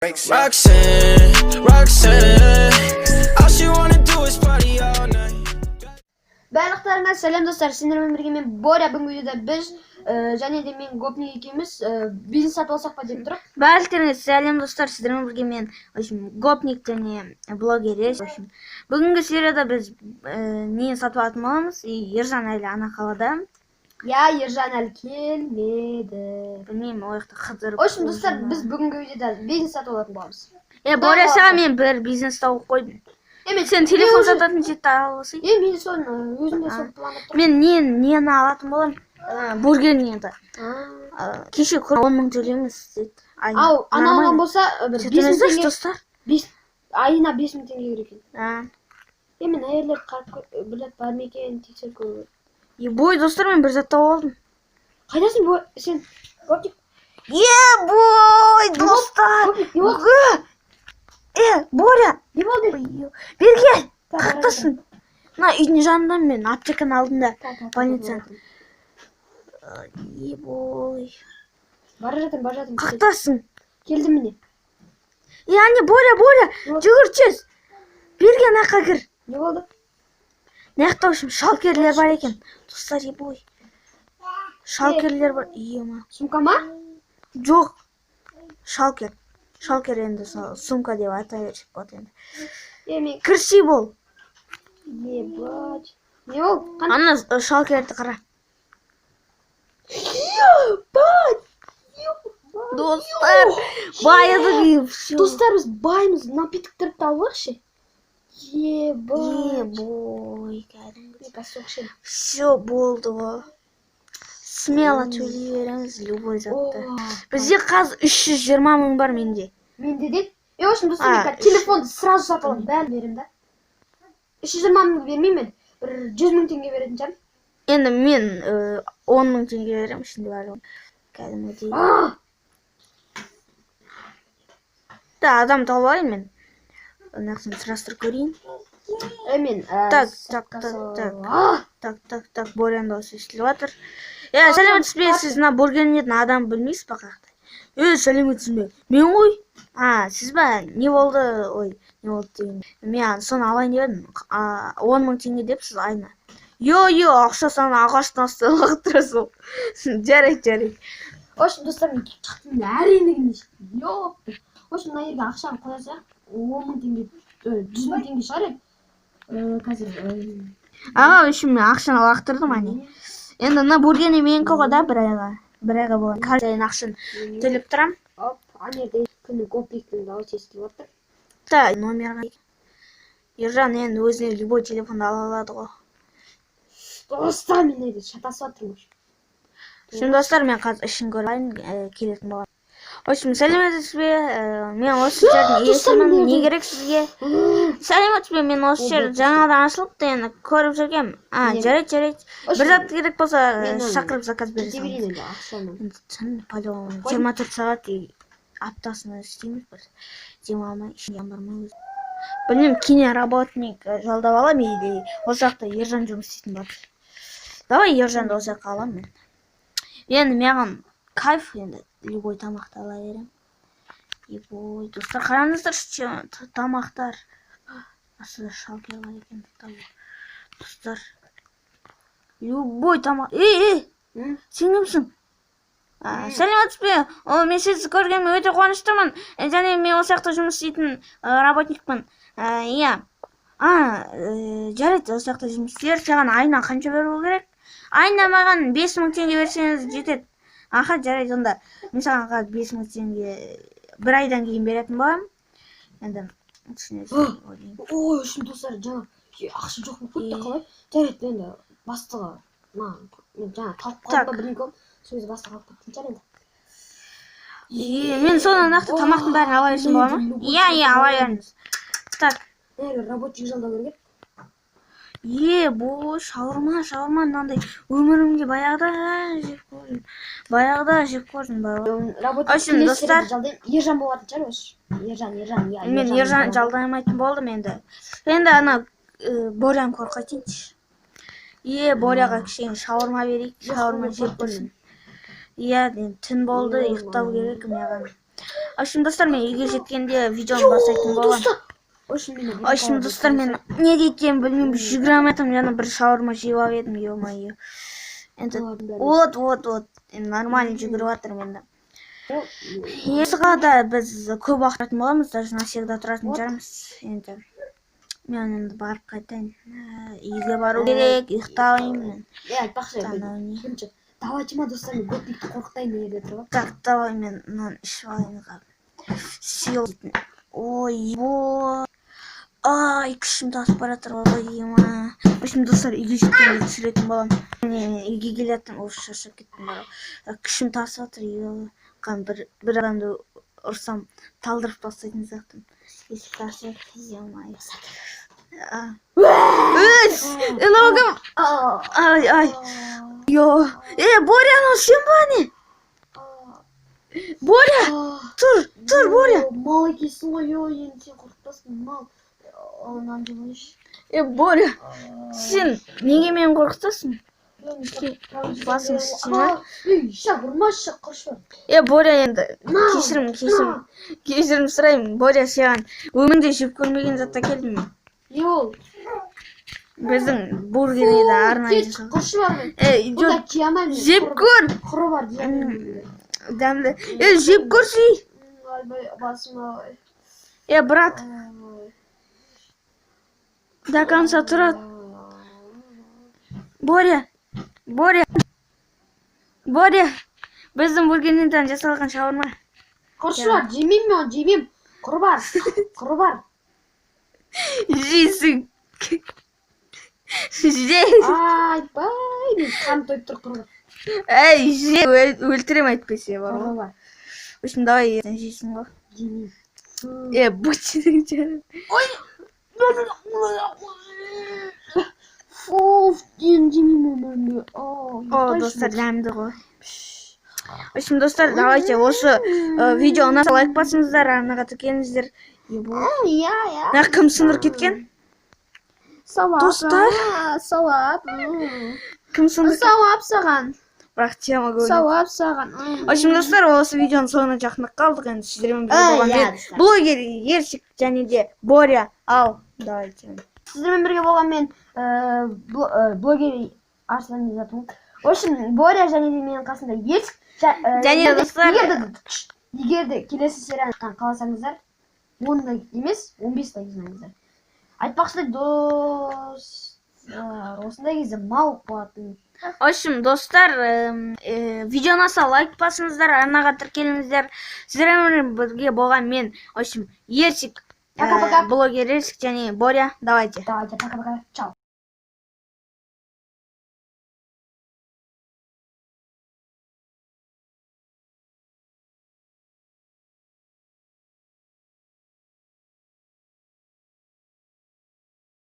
Roxanne, Roxanne, all she wanna do is party all night. Барлықтарыңа сәлем, достар! Сендермен бірге мен, Боря. Бүгінгі видеода біз және де мен, Гопник екеуміз бизнес сатып алсақ па деп тұрық. Барлықтарыңызға сәлем, достар! Сіздермен бірге мен, в общем, Гопник және блогер Еш. В общем, бүгінгі серияда біз нені сатып алатын боламыз? И Ержан әлі ана қалада. Иә, Ержан әлі келмеді. Білмеймін, ол жақта қыдырып. В общем, достар, біз бүгінгі видеода бизнес сатып алатын боламыз. Е, Боря, саған мен бір бизнес тауып қойдым. Е, мен Сен телефон сататын жерді алып алсай. Е, мен соны өзім де сол пландап тұрмын. Мен нені алатын боламын? Бургер нені. Кеше 10 000 төлейміз деді айына. Ау, ана алған болса бір 5000 Нормально. теңге. Достар. Бес айына 5000 теңге керек екен. А. Е, мен ана жерлерді қарап біліп бар ма екен, тексеріп көру керек. Ебой, достар, мен бір зат тауып алдым. Қайдасың, сен, Гопник? Ебой, достар! Гопник, не болды? Е, Боря! Не болды? Ой, бері кел! Қаяқтасың? Мына үйдің жанында мен, аптеканың алдында. Больница. Ебой. Бара жатырмын, бара жатырмын. Қаяқтасың? Келдім, міне. Е, әне, Боря, Боря! Не? Жүгір тез! Бері кел, мына жаққа кір. Не болды? Мына жақта, в общем, шалкерлер бар екен. Достар, ебой. Шалкерлер бар. Ема. Сумка ма? Жоқ. Шалкер. Шалкер енді сол сумка деп атай берсек болады енді. Е, мен Кірші бол. Ебать. Не ол? Ана шалкерді қара. Ебать! Достар, байыдық и всё. Достар, біз баймыз, напитоктерді алып алайықшы. Ебать. Ебой, кәдімгі. Мен қазір соқ ішемін. Все болды ғой. Смело төлей береміз любой затты. О, Бізде қазір 320 000 бар менде. Менде де. Е, в общем, достар, мен А, қазір телефонды сразу сатып аламын, бәрін беремін да. 320 000 бермеймін мен. Бір 100 000 теңге беретін шығармын. Енді мен 10 000 теңге беремін, ішінде барлығы. Кәдімгідей. А! Да, адам тауып алайын мен. Мына сұрастырып көрейін. Е, мен Так, сыртқа так, так, так. А! Так, так, так, Боряның дауысы естіліп жатыр. Е, сәлеметсіз бе, сіз мына бургердің адамын білмейсіз ба, қаяқта? Е, сәлеметсіз бе? Мен ғой. А, сіз ба? Не болды? Ой, не болды деген. Мен соны алайын деп едім. А, 10 000 теңге депсіз айына. Йо, йо, ақша саны ағаштың астына лақтырасың. Жарайды, жарайды. В общем, достар, мен шықтым, әрине шықтым. Ёпта. В общем, мына жерге ақшаны қоя салайық. 10 000 теңге, 100 000 теңге шығар еді. Қазір Аға, в общем, мен ақшаны лақтырдым әне. Енді мына бургер менікі ғой да, бір айға. Бір айға болады. Каждый айын ақшаны төлеп тұрамын. Оп, ана жерде күні Гопниктің дауысы естіліп отыр. Та номерға. Ержан енді өзіне любой телефонды ала алады ғой. Достар, мен мына жерде шатасып жатырмын уже. Şimdi, достар, мен қазір ішін көріп алайын, келетін боламын. В общем, сәлеметсіз бе? Мен осы жердің Достар, иесімін. мен Не жерде- керек сізге? Сәлеметсіз бе? Мен осы жер жаңадан ашылыпты, енді көріп жүргенмін. А, жарайды, жарайды. Бір зат керек болса, Мен оны шақырып заказ бере кете салыңыз. берейін енді ақшаны. Енді түн по-любому 24 сағат и аптасына істейміз бір демалмай, ешкімге бармай өзі. Білмеймін, кине работник жалдап аламын или осы жақта Ержан жұмыс істейтін бар. Давай Ержанды осы жаққа аламын мен. Енді маған кайф, енді любой тамақты ала беремін. Ебой, достар, қараңыздаршы, тамақтар. Астында шалкер бар екен. Достар, любой тамақ. Ей, ей, М? сен кімсің? А, сәлеметсіз бе? О, мен сізді көргеніме өте қуаныштымын. Және мен осы жақта жұмыс істейтін работникпін. Иә. А, жарайды, осы жақта жұмыс істер. Саған айына қанша беру керек? Айына маған 5000 теңге берсеңіз жетеді. Аха, жарайды, онда мен саған қазір 5000 теңге бір айдан кейін беретін боламын. Енді түсінесің деп ойлаймын. Ой, в общем, достар, жаңа ақша жоқ болып кетті Е. қалай? Жарайды, енді бастығы маған, мен жаңа талып қалдым Так. ба, білмеймін, сол кезде бастығы алып кеткен шығар енді. Е, мен соны нақты тамақтың бәрін ала берсем бола ма? Иә, иә, ала беріңіз. Так. Мына жерге рабочий жалдау керек еді. Е, бұл шаурма, шаурма мынандай өмірімде баяғыда жеп көрдім. Баяғыда жеп көрдім бар ғой. Рабочий В общем, келесі достар- жерде жалдаймын. Ержан болатын шығар осы. Ержан, Ержан, иә. Мен Ержан жалдамайтын болдым енді. Енді ана Боряны көріп қайтайыншы. Е, Боряға кішкене шаурма берейік, шаурма жеп көрсін. Иә, енді түн болды, ұйықтау керек маған. В общем, достар, мен үйге жеткенде видеоны бастайтын боламын. Достар, в общем, мен В общем, достар, мен не дейтінімді білмеймін, жүгіре алмай жатырмын. Жаңа бір шаурма жеп алып едім, ё-моё. Енді вот, вот, вот, енді нормально жүгіріп жатырмын енді. Есіға да біз көп уақыт тұратын боламыз, даже навсегда тұратын шығармыз. Енді мен енді барып қайтайын. Үйге бару керек, ұйықтаймын мен. Е, айтпақшы, Анау не? бірінші давайте ма, достар, мен гопникті қорқытайын мына жерде тұрып. Так, давай, мен мынаны ішіп алайын. Сил дейтін. Ой, ой. Ай, күшім тасып бара жатыр ғой, ема. В общем, достар, үйге жеткенде түсіретін боламын. Міне, мен үйге келе жатырмын, уф, шаршап кеттім бар. Күшім тасып жатыр, ё. Қан бір адамды ұрсам, талдырып тастайтын сияқтымын. Есікті ашып, ё-моё. Өс! Мынау кім? Ай, ай. Йо. Е, Боря, анау сен ба, не? Боря, тұр, тұр, Боря. Мал екенсің ғой, ё, енді сен қорқытпасың, мал. Нан жемейші. Е, Боря, сен неге мені қорқытасың? Басың істей ме? Ей, шақ, ұрмашы, құршы. Е, Боря, енді кешірім, кешірім, кешірім сұраймын. Боря, саған өмірде жеп көрмеген зат әкелдім мен. Не ол? Біздің бургер еді арнайы Кет, жасалған. құршы бар мен. Е, Бұнда жоқ, жей алмаймын мен. жеп көр. Құры бар, жей алмаймын. Дәмді. Е, жеп көрші. Ойбай, басым ай. Е, брат, Ой. До конца тұрады. Боря, Боря, Боря, біздің бургерден жасалған шаурма. Құршы бар, жемеймін мен оны, жемеймін. Құры бар, құры бар. Жейсің. Же. Айбай, мен қан тойып тұр, құры бар. Ей, же, өлтірем әйтпесе бар Құры ғой. бар. В общем, давай, сен жейсің ғой. Жемеймін. Е, будь жаным. Ой. Фуф, енді жемеймін оны. О, достар, дәмді ғой. В общем, достар, давайте осы видео ұнаса, лайк басыңыздар, арнаға тіркеліңіздер. Ебо. Иә, иә. Мына кім сындырып кеткен? Сауап. Достар. Сауап. Кім сындырып? Сауап саған. Бірақ тема көрінеді. Сауап саған. В общем, достар, осы видеоның соңына жақындап қалдық. Енді сіздермен бірге Ай, болған иә, мен, достар. блогер Ерсик және де Боря. Ал, давайте. Сіздермен бірге болған мен, блогер Арслан деп жатырмын. В общем, Боря және де менің қасымда Ерсик. Және достар- Егер де келесі серияны қаласаңыздар, 10 лайк емес, 15 лайк жинаңыздар. Айтпақшы, достар, осындай кезде мал қуатын. В общем, достар, видео ұнаса, лайк басыңыздар, арнаға тіркеліңіздер. Сіздермен бірге болған мен, в общем, Ерсик, Пока-пока. блогер Ерсик және Боря. Давайте. Давайте, пока-пока. Чао.